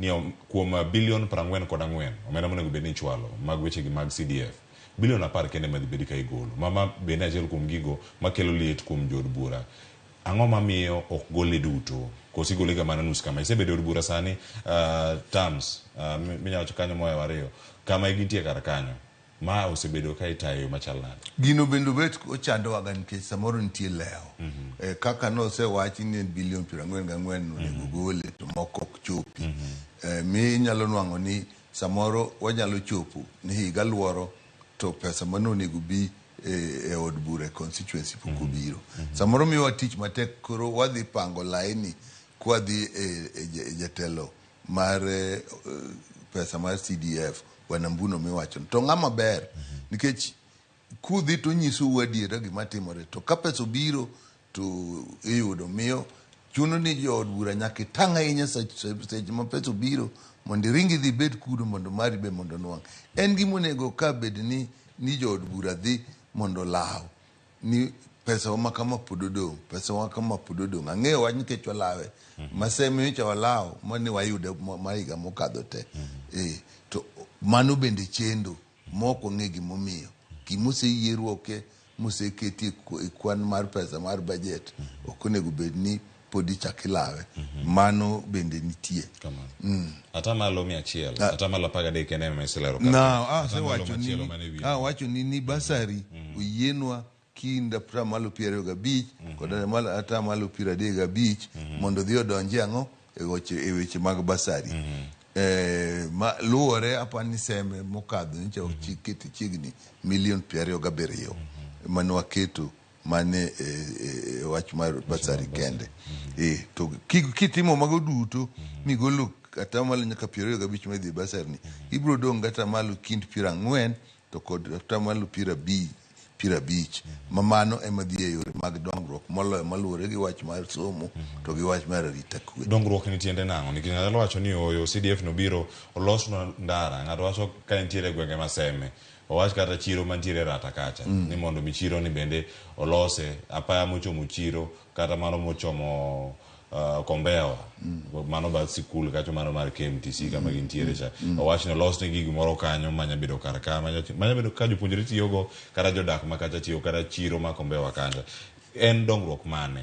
ni kuom bilion 44 omenda monego bed ni ichwalo mag wechegi mag CDF, bilion 10 kende ema dhi bedi ka igolo. Ma ma bende achiel kuom gigo makelo liet kuom jood bura. Ang'o mamiyo ok gole duto? Koso igole ga mana nus kama? Isebedo e od bura sani terms minyalo wacho kanyo mohewo ariyo. Kama gintie kar kanyo. Ma osebedo ka itayo e yo machal nade? Gino bende obet ochandowaga nikech samoro nitie lewo. Mm -hmm. E, kaka nosewachi ni en bilion 44 onego mm -hmm. gole to moko ok chopi. Mm -hmm. E, mi inyalo nwang'o ni samoro wanyalo chopo ni higa luoro to pesa mane onego bi e, e od bura e constituency pok obiro. Mm -hmm. Samoro miyowa tich matek koro wadhi pango laini kwadhi e, e, e jatelo mar pesa mar CDF Bwana Mbuno miwachono to ng'ama ber nikech kudhi to onyisou adiera gima timore to ka pesa obiro to iyudo miyo chuno ni jood bura nyaka itang' ahinya seche ma pesa obiro mondo iring idhi ibed kuno mondo mari be mondo onwang'. En gima onego ka bed ni ni jood bura dhi mondo olaw ni pesa wa ma kama pod odong', pesa wa kama pod odong'. Ang'eyo wach nikech walawe. Maseme nyocha walawo mane wayude ma higa mokadho te. Eh, to mano bende chendo ma ok wang'e gimomiyo. Gima oseyieruoke moseketi e kwan mar pesa mar budget ok onego bed ni pod ichak ilawe. Mano bende nitie. Kamano. Atamalo 100, atamalo 13 kende ema iselero kar Na, ka. ah, Atamalo asewacho ni machielo mane wiye. ah, wacho ni ni basari oyienwa kind atamalo 25 kod atamalo 35 mondo odhi odonji ang'o e weche e weche mag basari. Eh, ma luwore apani seme mokadho nyocha okete chiegni milion 27 mane waketo mane e, e, e wach mar basari kende. Eh, to kitimo mago duto migolo atamalo nyaka 25 madhi e basari ni, ibiro dong' gi atamalo kind 40 to kod atamalo 50 ma mano ema dhi e yore mag dongruok moloyo maluwore gi wach mar somo to gi wach mar arita kwe. Dongruok ni tiende nang'o? Nikech ng'ato nyalo wacho ni ooyo CDF nobiro olosnwa ndara. Ng'ato wacho ka entiere e gwenge ma Seme, owach kata chiro mantiere e Rata kacha ni mondo mi chiro ni bende olose apaya mochomo chiro kata mano mochomo Kombewa mano bath sikul kacho mano mar KMTC kama gintiere cha owach ni olosnegi gimoro kanyo manya bedo kar ka manya manya bedo ka jopuonjre tiyogo kata jodak ma kacha tiyo kata chiro ma Kombewa kacha en dongruok mane?